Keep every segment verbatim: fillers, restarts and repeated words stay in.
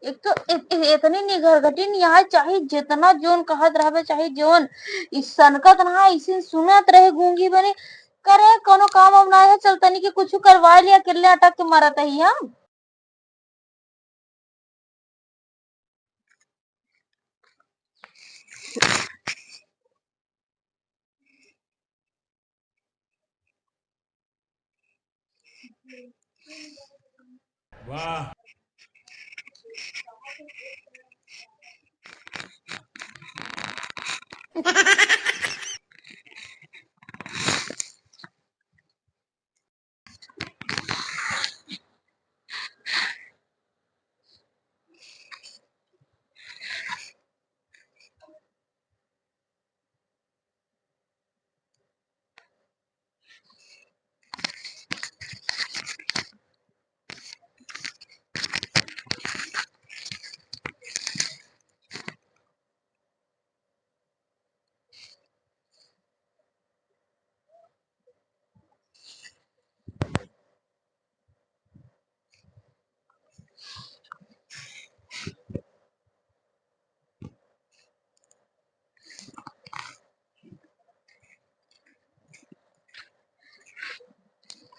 एक तो इ-, इ-, इतनी निघरघटी निहाय, चाहे जितना जोन कहत रहबे, चाहे जोन, ई सनकत ना, इसिन सुनत रहे गूंगी बनी। करे, कोनो काम वाम ना है, चल तनी के कुछ करवा लिया, अकेले अटक के मरत ही हम। वाह।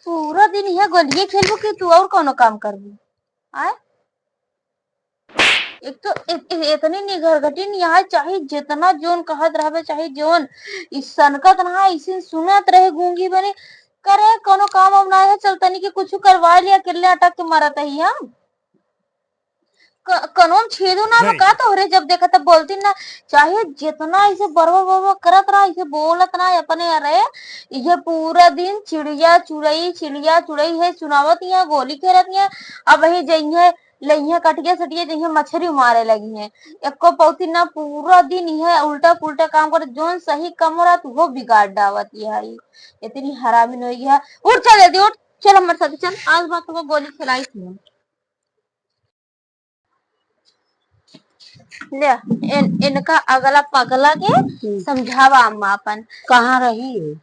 पूरा दिन इहे गोलिये खेलबू कि तू और कौनो काम करबू? आय? एक तो इ-, इ-, इतनी निघरघटी निहाय, चाहे जितना जोन कहत रहबे, चाहे जोन, ई सनकत ना, इसिन सुनत रहे गूंगी बनी। करे, कोनो काम वाम ना है, चल तनी के कुछ करवा लिया, अकेले अटक के मरत ही हम। क-, कनों छेदो ना बा का तोहरे, जब देखा तब बोलती ना, चाहे जितना इसे बरबर बरबर करत रहा, इसे बोलत ना अपने, अरे, ये पूरा दिन चिड़िया चुड़ई, चिड़िया चुड़ई है सुनावत यहाँ, गोली खेलत यहाँ, अब ही जइहे लइहे कटिया सटिया, जइहे मछरी मारे लगिहे। एको पौती ना, पूरा दिन इहे उल्टा पुल्टा काम करे, जोन सही काम रहत उहो बिगाड़ डावत इहे। इतनी हरामी होइ गया। उठ, चल जल्दी उठ, चल हमर साथे चल, आज बात को गोली खिलाई थी हम। ले, इन, इनका अगला पगला के हम्म। समझावा अम्मा अपन। कहाँ रही?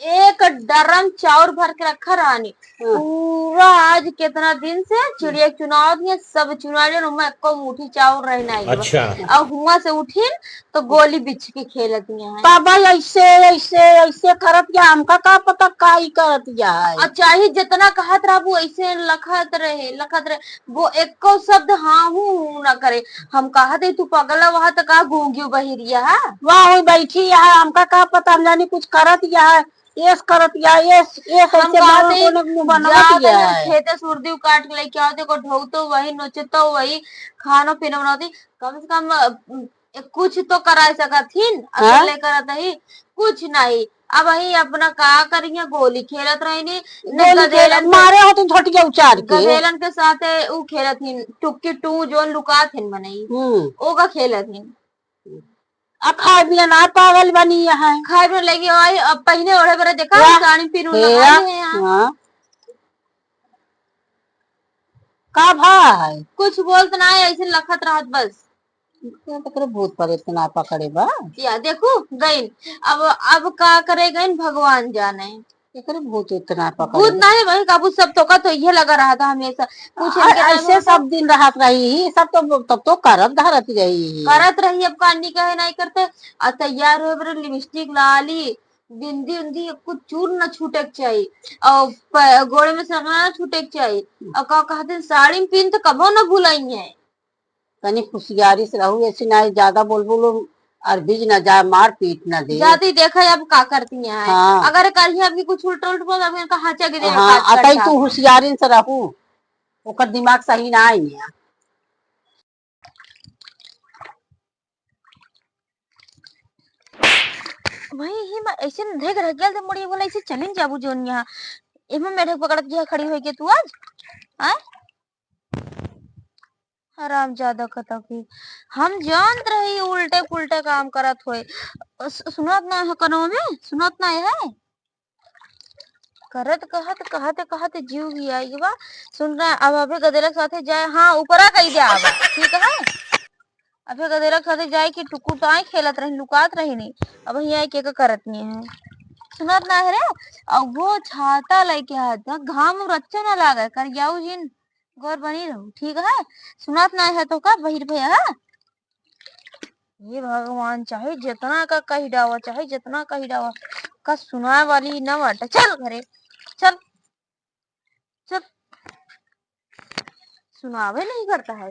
एक ड्रम चाउर भर के रखा रहनी। हाँ। पूरा आज कितना दिन से चिड़िया चुनावत है, सब चुना लिया, उनमें एको मुट्ठी चाउर रहे नहीं बा। अच्छा। और हुआ से उठिन तो गोली बिछ के खेलत है। पापा ऐसे, ऐसे, ऐसे करत या, हमका का पता का ई करत या है। और चाहे जितना कहत रहबू ऐसे लखत रहे, लखत रहे, वो एको शब्द हाँ हूँ हूँ ना करे। हम कहत है तू पगला वहाँ तो का गूंगियो बहिरिया है? वहाँ हुई बैठी है, हमका का पता, हम जानी कुछ करत या है। एस करत या, एस, एस हम ऐसे कहत बाबा है, को ने मुंह बनवत जा या तनी है। खेते से उर्दी काट के लेके आओ, देखो ढोऊ तो वही, नोचे तो वही, खाना पीना बनाती, कम से कम, अ, ए, कुछ तो करा सकत हिन, हाँ? अकेले करत ही, कुछ नहीं। अब वही अपना का करिए, गोली खेलत रहनी, न गोली गदेलन खेलत, के, मारे हो तुम छोटिया उचार के। गदेलन के साथे ऊ खेलत हिन, टुक्की टू जोन लुकात हिन मनई, हम्म। ओका खेलत हिन। आ खाए बिना ना पागल बनी है। खाए बिना लगी आई, अब पहिने ओढ़े बरे देखा, वाह। साड़ी पीनू हे लगा वाह। लिए हैं यहाँ। हाँ। का भा है? कुछ बोलत ना है, ऐसे लखत रहत बस। इतना तकरे भूत प्रेत ना पकड़े बा। या देखू, गइन। अब, अब का करे गइन, भगवान जाने। एकरे भूत इतना पकड़े भूत बा। नहीं भाई, काबू सब तो का तो ये लगा रहा था हमेशा। कुछ आ, इनके ना ऐसे होता। सब दिन रहत रही ही, सब तो, तब तो करत धरत रही ही। करत रही, अब कानी कहे नहीं करते। आ तैयार होए बरे लिपस्टिक, लाली, बिंदी उंदी, कुछ चूर न छूटे के चाहिए। और प-, गोड़े में सरना न छूटे के चाहिए। और का कहते हैं, साड़ी में पिन तो कबो न भुलाई है। तनी होशियारी से रहू, ऐसे ना ज्यादा बोलबू लो, अरबी न जाए, मार पीट न दे। जाती देखा अब का करती हैं। हाँ। अगर कहीं अभी कुछ उल्टा उल्टा बोल, अभी इनका हाँचा के दे, हाँ, काट, अतई काट तू खा। होशियारी से रहू, ओकर दिमाग सही ना आई है। वही ही मैं ऐसे न देख रह गया, मुड़िया बोला, "ऐसे चलिन जाबू जोन यहाँ, एमे मेढक पकड़त गया खड़ी होई के तू आज, आय?" हरामजादा कतौ की। हम जानत रही उल्टे पुल्टे काम करत होए। सु-, सुनत ना है कनवा में? सुनत ना है? करत कहत, कहत, कहत जीव गया, ये बा। सुन रहा है, अब अबे गदेलक साथे जाए, हाँ, ऊपरा कही दे आवा, ठीक है? अबे गदेलक साथे जाए कि टुकुर तो आए खेलत रही, लुकात रही नहीं। अब यहाँ एक एक करत नहीं है। सुनत ना है रे? अब वो छाता लेके हाथ, घाम रच्चा ना लागे, करियाऊ जिन गौर बनी रहू, ठीक है? सुनात नाहीं है तो का बहिर भैया है? हे भगवान, चाहे जितना का कही डावा, चाहे जितना कही डावा, का सुनाए वाली न बाटे। चल घरे, चल, चल, सुनावे नहीं करता है।